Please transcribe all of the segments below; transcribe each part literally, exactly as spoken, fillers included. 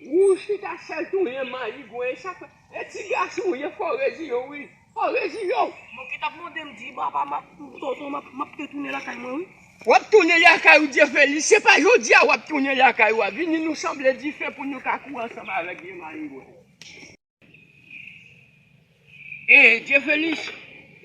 Ou chita sèl touye mayigwen, e sa k fè? E ti gason w ye, fò w reziye w, wi. Fò w reziye w. Bon, ki t ap mande m di, papa, m ap, tonton, m ap, m ap retounen lakay mwen, wi. W ap tounen lakay ou, Dye Felis. Se pa jodi a w ap tounen lakay ou a. Vini nou sanble dife pou nou ka kouri ansanm avèk vye mayigwen. E, Dye Felis,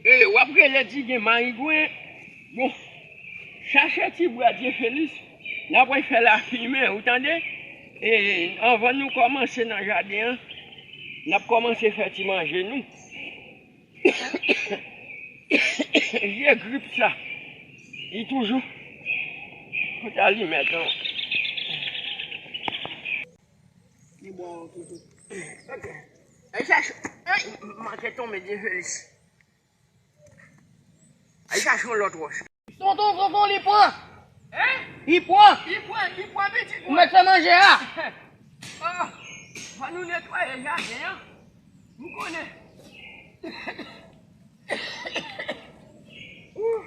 e, w ap rele di gen mayigwen. Bon, chache ti bwa Dye Felis, n ap fè lafimen, ou tande? E, anvan nou kòmanse nan jaden an, n ap kòmanse fè ti manje nou. Vye grip sa, li toujou. Kote alimèt an? Li bon, toutou. Ok. Ay chache, ay, manke tonbe Dye Felis. Ay chache yon lòt wòch. Tonton, tonton, li pran. Hein? Li pran. Li pran, li pran pitit mwen. Ou mèt fè manje a. Ah, fò nou netwaye jaden an. M konnen. Ouh.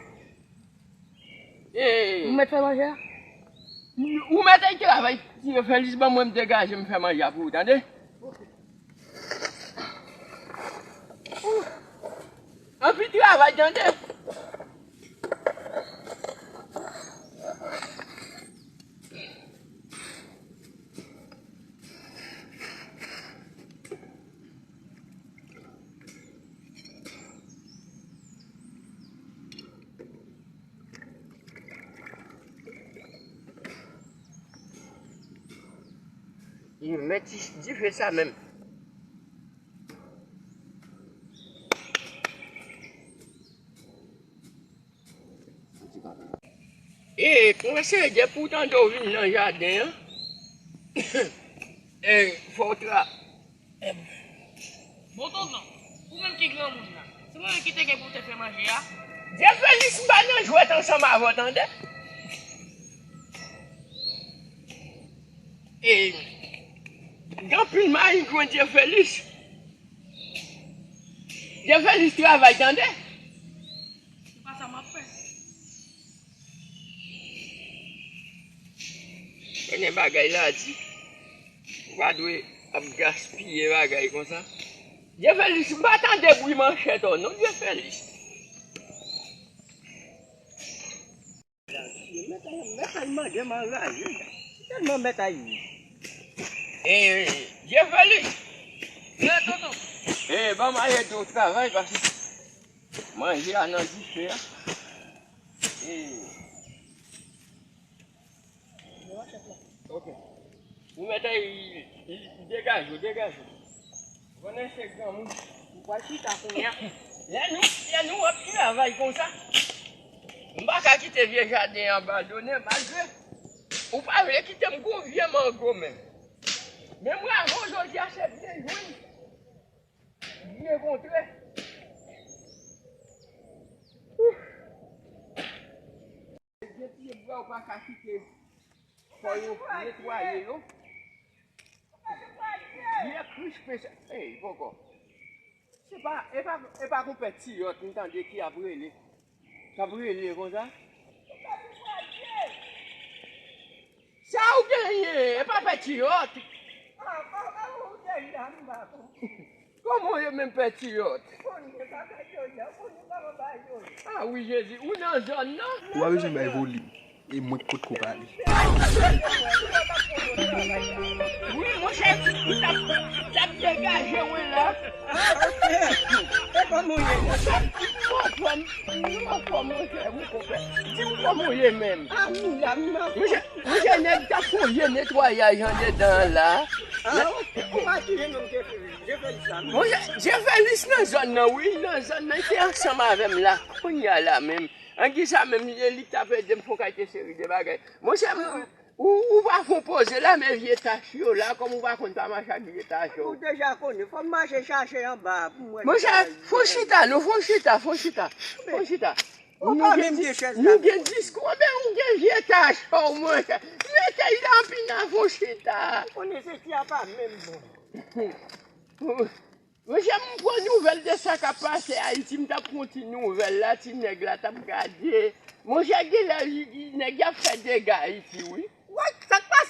Ou mèt fè manje a? Ou mèt al travay, Dye Felis, ban mwen m degaje m fè manje a pou ou, tande? Anpil travay, tande? Li mèt dife sa menm. E, kòmanse depi w tande w vin nan jaden an, e, fò w tra- Bon, tonton, ou menm ki granmoun nan, se mwen menm ki te gen pou te fè manje a. Dye Felis, m pa nan jwèt ansanm avè w, tande? E, gen anpil mayigwen, Dye Felis. Dye Felis, travay, tande? Se pa sa m ap fè. Konnen bagay la di, ou pa dwe ap gaspiye bagay konsa. Dye Felis, m pa tande bri manchèt ou non, Dye Felis. Mèt al, mèt al mande m anraje. Tèlman mèt al ye. E, Dye Felis. Ye, tonton. E, ban m al ede w travay, paske manje a nan dife a. E. Ok. Ou mèt degaje w, degaje w. Konnen se granmoun. Ou pral chita kounye a. Lè nou, lè nou ap travay konsa, m pa ka kite vye jaden an abandone, malgre ou pa vle kite m gwo vye mango menm. Men bravo, jodi a se byen jwenn. Byen kontre. Gen pye bwa ou pa ka kite, fò yo netwaye yo. Vye krispe sa, ey, poko. Se pa, e pa, e pa konpè Tiyòt m tande ki ap rele. K ap rele konsa. Sa ou genyen, e pa pè Tiyòt. Kòman w ye menm pè Tiyòt? A wi, Jezi, ou nan zòn nan? Ou pa bezwen bay volim. E mwen k potko pale. Wi, monchè, m t ap, t ap degaje w la. Ah, ok. E kòman w ye? Mwen anfòm, mwen anfòm, monchè, mon konpè. Di m kòman w ye menm? Ah, m la, m la. Monchè, monchè, nèg t ap fè yon vye netwayaj andedan an la. Ah, ok. Ou pa touye non, Dye Felis, Dye Felis la. Monchè, Dye Felis nan zòn nan, wi, nan zòn nan, li te ansanm avè m la. Kounye a la menm. An kisa menm, li, li t ap ede m fè yon kalite seri de bagay. Monchè, m, ou, ou pa fè yon poze la, men vye tach yo la, kòm ou pa konn pa mache ak vye tach yo. Ou deja konnen, fò m mache chache anba pou m wè. Monchè, fò chita, non, fò chita, fò chita, fò chita. Ou pa menm gen chèz la. Nou gen diskou, men ou gen vye tach, o monchè. Mete l nan pina, fò chita. Ou konnen se ti a pa menm bon. Monchè, m pran nouvèl de sa k ap pase Ayiti, m t ap pran ti nouvèl la, ti nèg la t ap gade. Monchè, genlè li, li, nèg y ap fè dega Ayiti, wi. Wè, sa k pase?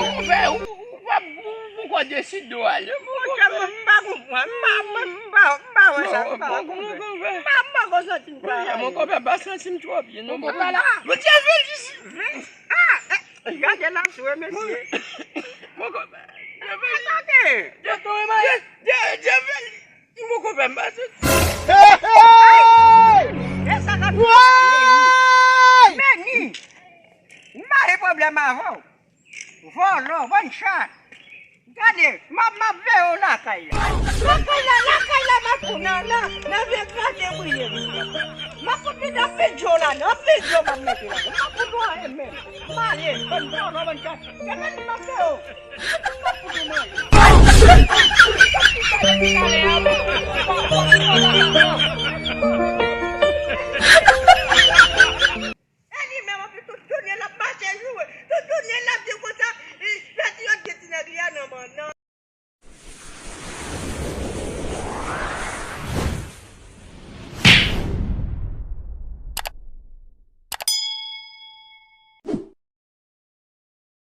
Ou pa, ou pa deside w ale. Monchè, mwen, m pa konprann. M pa, m pa, m pa, m pa wè sa. M pa konprann. M pa, m pa konn santi m travay. Mon konpè, m pa santi m twò byen, non. Mon konpè, la. Mon Dye Felis. Ah, eh, gade la, sou mesye. Mon konpè, Dye Felis. Gade. Dye, Dye, Dye Felis. Mon konpè, m pa santi. Hey, hey! E sa k ap Meni. M pa gen pwoblèm avè w. Vòlò, bann chat. Gade, m ap, m ap veye w lakay la. Lakay la, lakay la, m ap tou nan, nan, nan vye krate briye. M ap fout met anpil dlo ladan, anpil dlo m ap mete ladan. M ap fout w anyen menm. M ale, bann vòlò, bann chat. Se menm m ap veye w. M ap fout w manje.